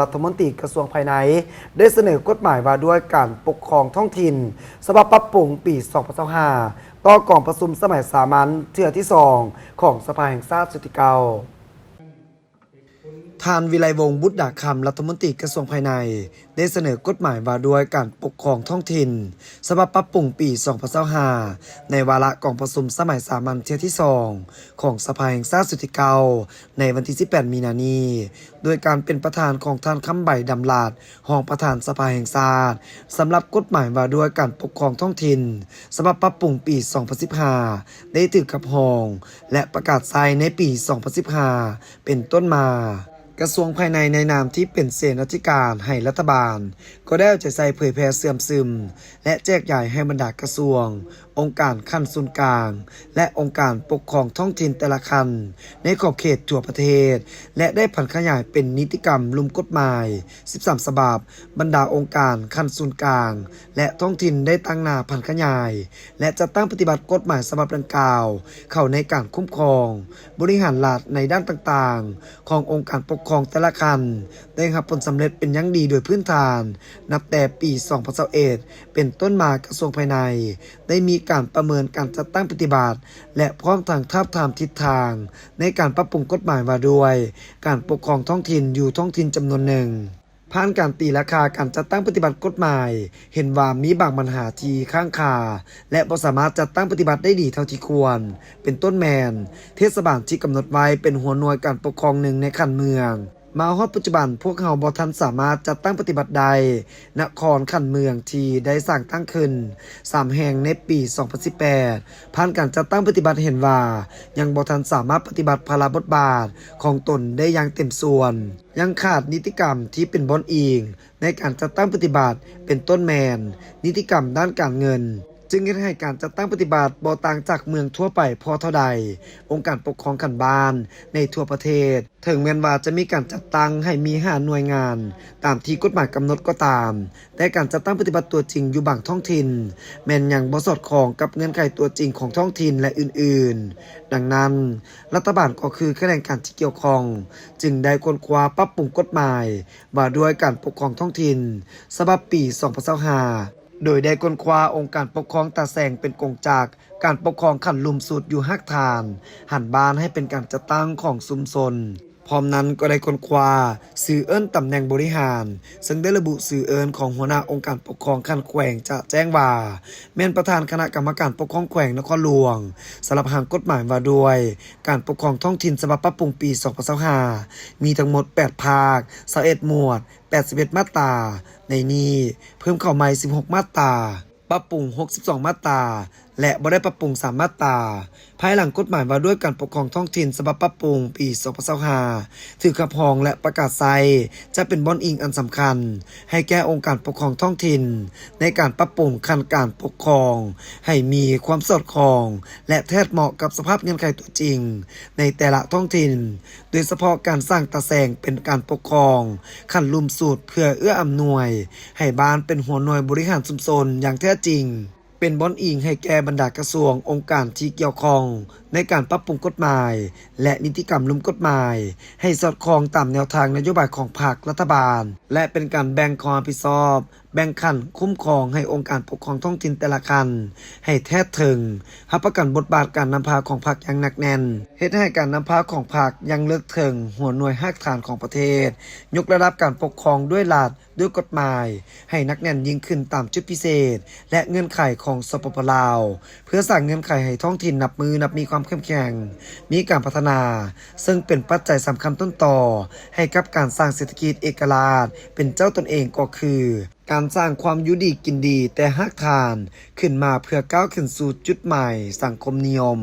ລັດຖະມົນຕີກະຊວງພາຍໃນ ໄດ້ສະເໜີກົດໝາຍວ່າດ້ວຍການປົກຄອງທ້ອງຖິ່ນ ສະບັບປັບປຸງປີສອງພັນຊາວຫ້າ ຕໍ່ກອງປະຊຸມສະໄໝສາມັນເທື່ອທີສອງຂອງສະພາແຫ່ງຊາດຊຸດທີເກົ້າ. ທ່ານ ວິໄລວົງ ບຸດດາຄຳ ລັດຖະມົນຕີກະຊວງພາຍໃນ ໄດ້ສະເໜີກົດໝາຍວ່າດ້ວຍການປົກຄອງທ້ອງຖິ່ນ ສະບັບປັບປຸງປີສອງພັນຊາວຫ້າ ໃນວາລະກອງປະຊຸມສະໄໝສາມັນເທື່ອທີສອງຂອງສະພາແຫ່ງຊາດຊຸດທີເກົ້າ ໃນວັນທີສິບແປດ ມີນານີ້ ໂດຍການເປັນປະທານຂອງທ່ານ ຄຳໃບ ດຳລັດ ຮອງປະທານສະພາແຫ່ງຊາດ ສຳລັບກົດໝາຍວ່າດ້ວຍການປົກຄອງທ້ອງຖິ່ນ ສະບັບປັບປຸງປີສອງພັນສິບຫ້າ ໄດ້ຖືກຮັບຮອງ ແລະ ປະກາດໃຊ້ໃນປີສອງພັນສິບຫ້າ ເປັນຕົ້ນມາ. ກະຊວງພາຍໃນໃນນາມທີ່ເປັນເສນາທິການໃຫ້ລັດຖະບານ ກໍໄດ້ເອົາໃຈໃສ່ເຜີຍແຜ່ເຊື່ອມຊຶມ ແລະ ແຈກຢາຍໃຫ້ບັນດາກະຊວງ, ອົງການຂັ້ນສູນກາງ ແລະ ອົງການປົກຄອງທ້ອງຖິ່ນແຕ່ລະຂັ້ນ ໃນຂອບເຂດທົ່ວປະເທດ ແລະ ໄດ້ຜັນຂະຫຍາຍເປັນນິຕິກຳລຸ່ມກົດໝາຍສິບສາມສະບັບ. ບັນດາອົງການຂັ້ນສູນກາງ ແລະ ທ້ອງຖິ່ນໄດ້ຕາງໜ້າຜັນຂະຫຍາຍ ແລະ ຈັດຕັ້ງປະຕິບັດກົດໝາຍສະບັບດັ່ງກ່າວ ເຂົ້າໃນການຄຸ້ມຄອງ, ບໍລິຫານລັດໃນດ້ານຕ່າງໆ ຂອງອົງການປົກຄອງແຕ່ລະຂັ້ນ ໄດ້ຮັບຜົນສຳເລັດເປັນຢ່າງດີໂດຍພື້ນຖານ. ນັບແຕ່ປີສອງພັນຊາວເອັດ ເປັນຕົ້ນມາ, ກະຊວງພາຍໃນ ໄດ້ມີການປະເມີນການຈັດຕັ້ງປະຕິບັດ ແລະ ພ້ອມທັງທາບທາມທິດທາງໃນການປັບປຸງກົດໝາຍວ່າດ້ວຍການປົກຄອງທ້ອງຖິ່ນຢູ່ທ້ອງຖິ່ນຈຳນວນໜຶ່ງ. ຜ່ານການຕີລາຄາການຈັດຕັ້ງປະຕິບັດກົດໝາຍ, ເຫັນວ່າມີບາງບັນຫາທີ່ຄ້າງຄາ ແລະ ບໍ່ສາມາດຈັດຕັ້ງປະຕິບັດໄດ້ດີເທົ່າທີ່ຄວນ, ເປັນຕົ້ນແມ່ນ ເທດສະບານທີ່ກຳນົດໄວ້ເປັນຫົວໜ່ວຍການປົກຄອງໜຶ່ງໃນຂັ້ນເມືອງ. ມາຮອດປັດຈຸບັນ, ພວກເຮົາບໍ່ທັນສາມາດຈັດຕັ້ງປະຕິບັດໄດ້. ນະຄອນຂັ້ນເມືອງທີ່ໄດ້ສ້າງຕັ້ງຂຶ້ນສາມແຫ່ງໃນປີສອງພັນສິບແປດ ຜ່ານການຈັດຕັ້ງປະຕິບັດເຫັນວ່າ ຍັງບໍ່ທັນສາມາດປະຕິບັດພາລະບົດບາດຂອງຕົນໄດ້ຢ່າງເຕັມສ່ວນ, ຍັງຂາດນິຕິກຳທີ່ເປັນບ່ອນອີງໃນການຈັດຕັ້ງປະຕິບັດ, ເປັນຕົ້ນແມ່ນ ນິຕິກຳດ້ານການເງິນ, ຈຶ່ງເຮັດໃຫ້ການຈັດຕັ້ງປະຕິບັດບໍ່ຕ່າງຈາກເມືອງທົ່ວໄປພໍເທົ່າໃດ. ອົງການປົກຄອງຂັ້ນບ້ານໃນທົ່ວປະເທດ ເຖິງແມ່ນວ່າຈະມີການຈັດຕັ້ງໃຫ້ມີຫ້າໜ່ວຍງານຕາມທີ່ກົດໝາຍກຳນົດກໍຕາມ, ແຕ່ການຈັດຕັ້ງປະຕິບັດຕົວຈິງຢູ່ບາງທ້ອງຖິ່ນ ແມ່ນຍັງບໍ່ສອດຄ່ອງກັບເງື່ອນໄຂຕົວຈິງຂອງທ້ອງຖິ່ນ ແລະ ອື່ນໆ. ດັ່ງນັ້ນ, ລັດຖະບານກໍຄືຂະແໜງການທີ່ກ່ຽວຂ້ອງ ຈຶ່ງໄດ້ຄົ້ນຄວ້າປັບປຸງກົດໝາຍວ່າດ້ວຍການປົກຄອງທ້ອງຖິ່ນ ສະບັບປີສອງພັນຊາວຫ້າ ໂດຍໄດ້ຄົ້ນຄວ້າອົງການປົກຄອງຕາແສງເປັນກົງຈັກການປົກຄອງຂັ້ນລຸ່ມສຸດຢູ່ຮາກຖານ, ຫັນບ້ານໃຫ້ເປັນການຈັດຕັ້ງຂອງຊຸມຊົນ. ພ້ອມນັ້ນກໍໄດ້ຄົ້ນຄວ້າຊື່ເອີ້ນຕຳແໜ່ງບໍລິຫານ, ເຊິ່ງໄດ້ລະບຸຊື່ເອີ້ນຂອງຫົວໜ້າອົງການປົກຄອງຂັ້ນແຂວງຈະແຈ້ງວ່າ ແມ່ນປະທານຄະນະກຳມະການປົກຄອງແຂວງນະຄອນຫຼວງ ສຳລັບຮ່າງກົດໝາຍວ່າດ້ວຍການປົກຄອງທ້ອງຖິ່ນສະບັບປັບປຸງປີສອງພັນຊາວຫ້າ ມີທັງໝົດແປດພາກ, ຊາວເອັດໝວດ, ແປດສິບເອັດມາດຕາ, ໃນນີ້ເພີ່ມເຂົ້າໃໝ່ສິບຫົກມາດຕາ, ປັບປຸງຫົກສິບສອງມາດຕາ ແລະ ບໍ່ໄດ້ປັບປຸງສາມມາດຕາ. ພາຍຫຼັງກົດໝາຍວ່າດ້ວຍການປົກຄອງທ້ອງຖິ່ນສະບັບປັບປຸງປີສອງພັນຊາວຫ້າ ຖືກຮັບຮອງ ແລະ ປະກາດໃຊ້ ຈະເປັນບ່ອນອີງອັນສຳຄັນໃຫ້ແກ່ອົງການປົກຄອງທ້ອງຖິ່ນ ໃນການປັບປຸງຂັ້ນການປົກຄອງໃຫ້ມີຄວາມສອດຄ່ອງ ແລະ ແທດເໝາະກັບສະພາບເງື່ອນໄຂຕົວຈິງໃນແຕ່ລະທ້ອງຖິ່ນ. ໂດຍສະເພາະການສ້າງຕາແສງເປັນການປົກຄອງຂັ້ນລຸ່ມສຸດ ເພື່ອເອື້ອອຳນວຍໃຫ້ບ້ານເປັນຫົວໜ່ວຍບໍລິຫານຊຸມຊົນຢ່າງແທ້ຈິງ, ເປັນບ່ອນອີງໃຫ້ແກ່ບັນດາກະຊວງ, ອົງການທີ່ກ່ຽວຂ້ອງໃນການປັບປຸງກົດໝາຍ ແລະ ນິຕິກຳລຸ່ມກົດໝາຍ ໃຫ້ສອດຄ່ອງຕາມແນວທາງນະໂຍບາຍຂອງພັກ, ລັດຖະບານ ແລະ ເປັນການແບ່ງຄວາມຮັບຜິດຊອບ, ແບ່ງຂັ້ນຄຸ້ມຄອງໃຫ້ອົງການປົກຄອງທ້ອງຖິ່ນແຕ່ລະຂັ້ນໃຫ້ແທດເຖິງ, ຮັບປະກັນບົດບາດການນຳພາຂອງພັກຢ່າງໜັກແໜ້ນ, ເຮັດໃຫ້ການນຳພາຂອງພັກຍັງເລິກເຖິງຫົວໜ່ວຍຮາກຖານຂອງປະເທດ, ຍົກລະດັບການປົກຄອງດ້ວຍລັດ, ດ້ວຍກົດໝາຍໃຫ້ໜັກແໜ້ນຍິ່ງຂຶ້ນຕາມຈຸດພິເສດ ແລະ ເງື່ອນໄຂຂອງ ສປປ ລາວ ເພື່ອສ້າງເງື່ອນໄຂໃຫ້ທ້ອງຖິ່ນນັບມື້ນັບມີຄວາມເຂັ້ມແຂງ, ມີການພັດທະນາ, ເຊິ່ງເປັນປັດໄຈສຳຄັນຕົ້ນຕໍໃຫ້ກັບການສ້າງເສດຖະກິດເອກະລາດເປັນເຈົ້າຕົນເອງ ກໍຄື ການສ້າງຄວາມຢູ່ດີກິນດີແຕ່ຮາກຖານຂຶ້ນມາ ເພື່ອກ້າວຂຶ້ນສູ່ຈຸດໝາຍສັງຄົມນິຍົມ.